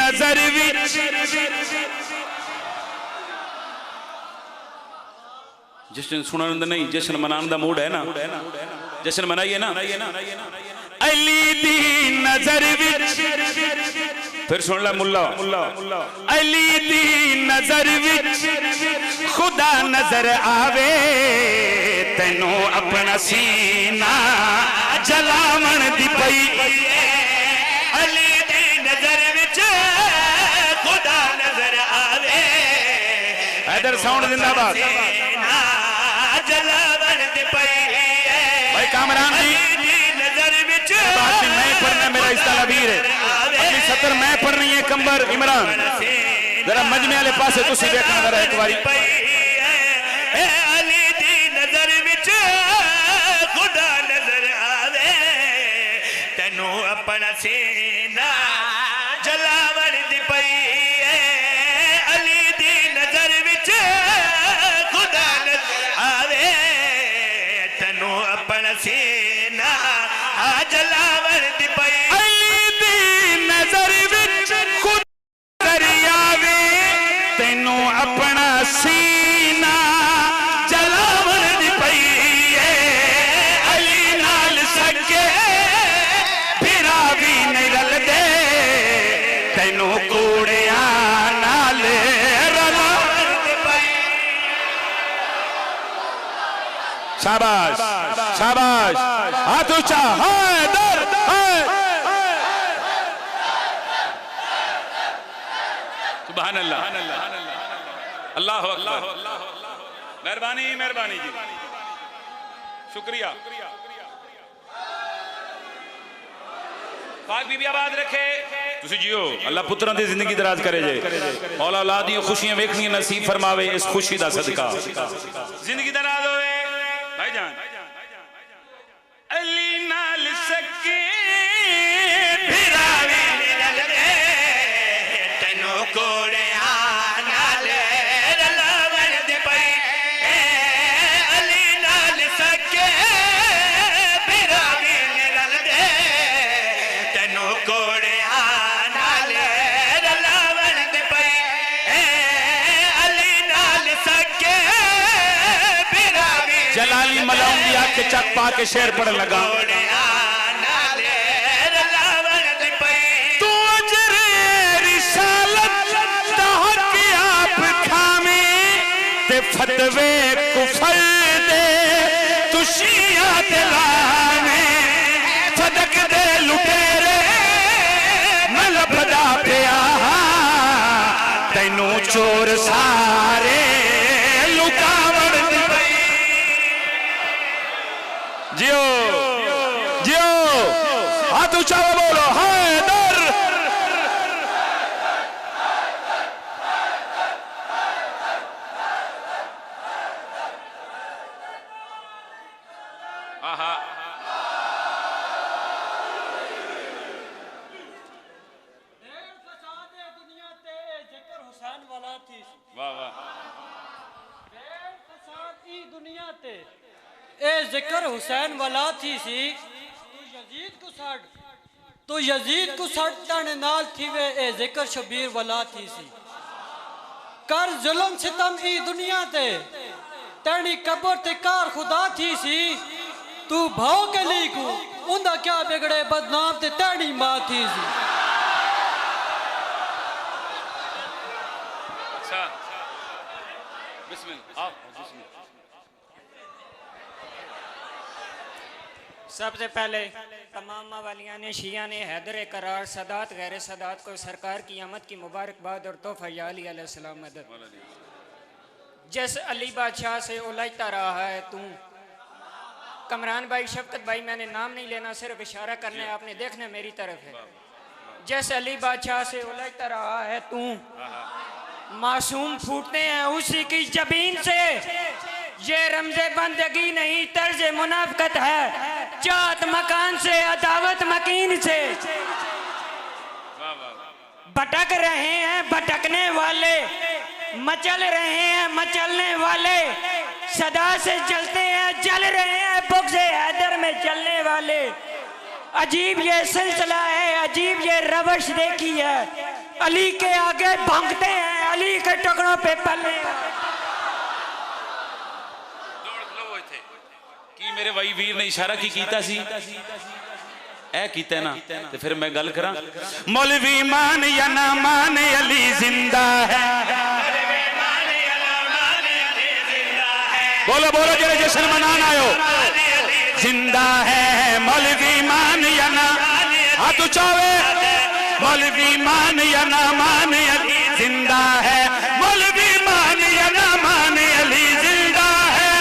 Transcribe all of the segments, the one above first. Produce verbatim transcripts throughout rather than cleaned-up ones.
نظر وچ۔ جشن سنن دا نہیں، جشن منان دا موڈ ہے نا، جشن منائیے نا۔ علی دی نظر وچ، پھر سن لے ملا، علی دی نظر وچ خدا نظر آوے، تینوں اپنا سینہ جلاون دی پئی۔ علی دی نظر وچ خدا نظر آوے۔ حیدر ساؤنڈ زندہ باد۔ سینہ جلاون دی پئی ہے۔ بھائی کامران جی، علی دی نظر وچ بات میں پڑھنا، میرا حصہ لبیر ہے۔ اگلی سطر میں پڑھنی ہے، کمبر عمران۔ ذرا مجمع والے پاسے تسی دیکھنا ذرا ایک باری۔ اے علی دی نظر وچ خدا نظر آوے، تینوں اپنا سینہ جلاون دی پئی اے۔ علی دی نظر وچ خدا نظر آوے، تینوں اپنا سینہ جلاون دی پئی۔ علی دی نظر وچ خدا نظر آوے، تینوں اپنا سینہ جلاون دی پئی اے۔ علی نال سکے بھرا وی نہیں رلدے، تینوں کوڑیاں نال رلاون دی پئی۔ شاباش، شاباش، ہاتھ اونچا، حیدر، حیدر۔ سبحان اللہ۔ اللہ اکبر۔ مہربانی، مہربانی جی۔ شکریہ۔ پاک بی بی آباد رکھے۔ تسی جیو، اللہ پتراں دی زندگی دراز کرے جے۔ مولا اولاد دی خوشیاں ویکھنی نصیب فرماوے اس خوشی دا صدقہ۔ زندگی دراز ہوئے بھائی جان۔ علی نال سکے بھرا وی نہیں رلدے، تینوں کوڑیاں نال رلاون دی پئی۔ اے علی نال سکے بھرا وی نہیں رلدے، تینوں کوڑیاں نال رلاون دی پئی۔ اے علی نال سکے بھرا وی جلالی ملعون دی اکھ چک پا کے شعر پڑھن لگا۔ تو اجر رسالت دا حق آپ کھاویں تے فتوے کفر دے تو شیعہ دے لاویں۔ صدق دے لٹیرے میں لبھدا پیا ہاں، تینوں چور سارے لکاون دی پئی۔ جیو، جیو، ہاتھ اچا بولو، حیدر۔ آہا۔ ڈھیر فساد اے دنیا تے، اے ذکر حسین والا تھی سی۔ واہ واہ۔ ڈھیر فساد ای دنیا تے، اے ذکر حسین والا تھی سی۔ تو یزید کو ساڈ، تو یزید کو ساڈ تانے نال تھیوے، اے ذکر شبیر والا تھی سی۔ کر ظلم ستم ای دنیا تے، تیݙی قبر تے کار خدا تھی سی۔ تو بھاؤ کے لی کو، اوندا کیا بگڑے، بدنام تے تیݙی ماں تھی سی۔ اچھا، بسم اللہ، آؤ، بسم اللہ۔ سب سے پہلے تمام موالیان شیعہ نے حیدر کرار سادات غیر سادات کو سرکار کی آمد کی مبارکباد اور تحفہ یا علی علیہ السلام مدد۔ جس علی بادشاہ سے الجھتا رہا ہے تو، کمران بھائی، شفقت بھائی، میں نے نام نہیں لینا، صرف اشارہ کرنا ہے، آپ نے دیکھنا ہے میری طرف ہے۔ جس علی بادشاہ سے الجھتا رہا ہے تو، معصوم پھوٹتے ہیں اسی کی جبین سے۔ یہ رمز بندگی نہیں، طرز منافقت ہے، جات مکان سے، عداوت مکین سے۔ بھٹک رہے ہیں بھٹکنے والے، مچل رہے ہیں مچلنے والے، صدا سے جلتے ہیں جل رہے ہیں بغض حیدر میں جلنے والے۔ عجیب یہ سلسلہ ہے، عجیب یہ روش دیکھی ہے۔ علی کے آگے بھونکتے ہیں، علی کے ٹکڑوں پہ پلے۔ دوڑ کھلو اتھے۔ کی میرے بھائی ویر نے اشارہ کی کیتا سی؟ اے کیتا ہے نا؟ تے پھر میں گل کراں۔ مولوی مان یا نہ مان، علی زندہ ہے۔ بولو، بولو، جڑے جشن منان آئے ہو۔ زندہ ہے مولوی مان یا نہ، ہاتھ اچا ہوئے۔ مولوی مان یا نہ مان، علی زندہ ہے۔ مولوی مان یا نہ مان، علی زندہ ہے۔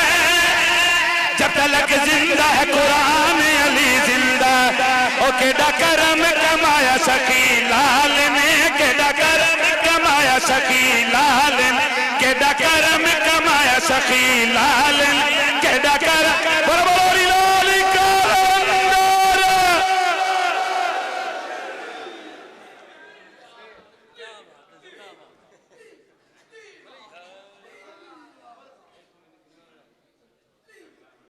جب تلک زندہ ہے قرآن، علی زندہ۔ او کیڈا کرم کمایا سخی لال نے، کیڈا کرم کمایا سخی لال نے، کیڈا کرم کمایا سخی لال